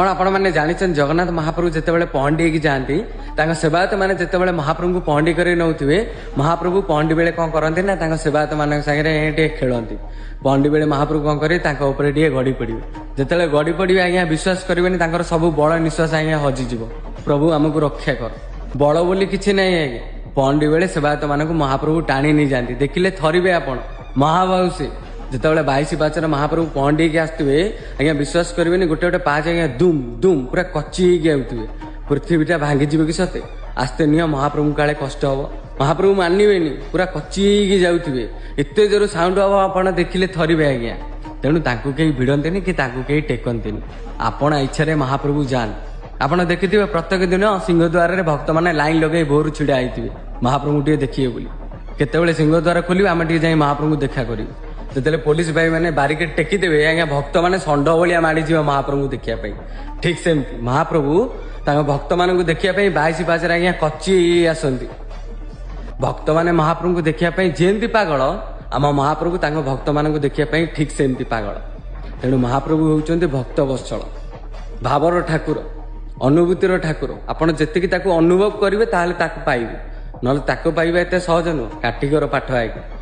କ'ଣ ଆପଣମାନେ ଜାଣିଛନ୍ତି, ଜଗନ୍ନାଥ ମହାପ୍ରଭୁ ଯେତେବେଳେ ପହଣ୍ଡି ହେଇକି ଯାଆନ୍ତି, ତାଙ୍କ ସେବାୟତ ମାନେ ଯେତେବେଳେ ମହାପ୍ରଭୁଙ୍କୁ ପହଣ୍ଡି କରି ନେଉଥିବେ, ମହାପ୍ରଭୁ ପହଣ୍ଡି ବେଳେ କ'ଣ କରନ୍ତି ନା ତାଙ୍କ ସେବାୟତ ମାନଙ୍କ ସାଙ୍ଗରେ ଟିକେ ଖେଳନ୍ତି। ପହଣ୍ଡି ବେଳେ ମହାପ୍ରଭୁ କ'ଣ କରିବେ? ତାଙ୍କ ଉପରେ ଟିକେ ଗଡ଼ି ପଡ଼ିବେ। ଯେତେବେଳେ ଗଡ଼ି ପଡ଼ିବେ ଆଜ୍ଞା, ବିଶ୍ୱାସ କରିବେନି, ତାଙ୍କର ସବୁ ବଳ ନିଶ୍ୱାସ ଆଜ୍ଞା ହଜିଯିବ। ପ୍ରଭୁ ଆମକୁ ରକ୍ଷା କର। ବଳ ବୋଲି କିଛି ନାହିଁ ଆଜ୍ଞା। ପହଣ୍ଡି ବେଳେ ସେବାୟତ ମାନଙ୍କୁ ମହାପ୍ରଭୁ ଟାଣି ନେଇଯାଆନ୍ତି, ଦେଖିଲେ ଥରିବେ ଆପଣ। ମହାବାହୁ ସେ। ଯେତେବେଳେ 22 ପାହାଚରେ ମହାପ୍ରଭୁ ପହଣ୍ଡି ହେଇକି ଆସୁଥିବେ ଆଜ୍ଞା, ବିଶ୍ୱାସ କରିବେନି, ଗୋଟେ ଗୋଟେ ପାହାଚ ଆଜ୍ଞା ଦୁମ୍ ଦୁମ୍ ପୁରା କଚି ହେଇକି ଆଉଥିବେ। ପୃଥିବୀଟା ଭାଙ୍ଗିଯିବ କି ସତେ? ଆସ୍ତେ ନିଅ, ମହାପ୍ରଭୁଙ୍କୁ କାଳେ କଷ୍ଟ ହବ। ମହାପ୍ରଭୁ ମାନିବେନି, ପୁରା କଚି ହେଇକି ଯାଉଥିବେ। ଏତେ ଜୋର ସାଉଣ୍ଡ ହବ, ଆପଣ ଦେଖିଲେ ଥରିବେ ଆଜ୍ଞା। ତେଣୁ ତାଙ୍କୁ କେହି ଭିଡ଼ନ୍ତିନି କି ତାଙ୍କୁ କେହି ଟେକନ୍ତିନି। ଆପଣା ଇଚ୍ଛାରେ ମହାପ୍ରଭୁ ଯାଆନ୍ତି। ଆପଣ ଦେଖିଥିବେ, ପ୍ରତ୍ୟେକ ଦିନ ସିଂହଦ୍ୱାରରେ ଭକ୍ତମାନେ ଲାଇନ୍ ଲଗେଇ ଭୋରୁ ଛିଡ଼ା ହେଇଥିବେ ମହାପ୍ରଭୁଙ୍କୁ ଟିକେ ଦେଖିବେ ବୋଲି। କେତେବେଳେ ସିଂହଦ୍ୱାର ଖୋଲିବେ, ଆମେ ଟିକେ ଯାଇ ମହାପ୍ରଭୁଙ୍କୁ ଦେଖା କରିବୁ। ଯେତେବେଳେ ପୋଲିସ ଭାଇମାନେ ବାରିକେଡ୍ ଟେକିଦେବେ ଆଜ୍ଞା, ଭକ୍ତମାନେ ଷଣ୍ଢ ଭଳିଆ ମାଡ଼ିଯିବେ ମହାପ୍ରଭୁଙ୍କୁ ଦେଖିବା ପାଇଁ। ଠିକ ସେମିତି ମହାପ୍ରଭୁ ତାଙ୍କ ଭକ୍ତମାନଙ୍କୁ ଦେଖିବା ପାଇଁ 22 ପାହାଚରେ ଆଜ୍ଞା କଚି ଆସନ୍ତି। ଭକ୍ତମାନେ ମହାପ୍ରଭୁଙ୍କୁ ଦେଖିବା ପାଇଁ ଯେମିତି ପାଗଳ, ଆମ ମହାପ୍ରଭୁ ତାଙ୍କ ଭକ୍ତମାନଙ୍କୁ ଦେଖିବା ପାଇଁ ଠିକ ସେମିତି ପାଗଳ। ତେଣୁ ମହାପ୍ରଭୁ ହେଉଛନ୍ତି ଭକ୍ତ ବତ୍ସଳ, ଭାବର ଠାକୁର, ଅନୁଭୂତିର ଠାକୁର। ଆପଣ ଯେତିକି ତାକୁ ଅନୁଭବ କରିବେ, ତାହେଲେ ତାକୁ ପାଇବେ, ନହେଲେ ତାକୁ ପାଇବା ଏତେ ସହଜ ନୁହଁ। କାଠିକର ପାଠ ଆଜ୍ଞା।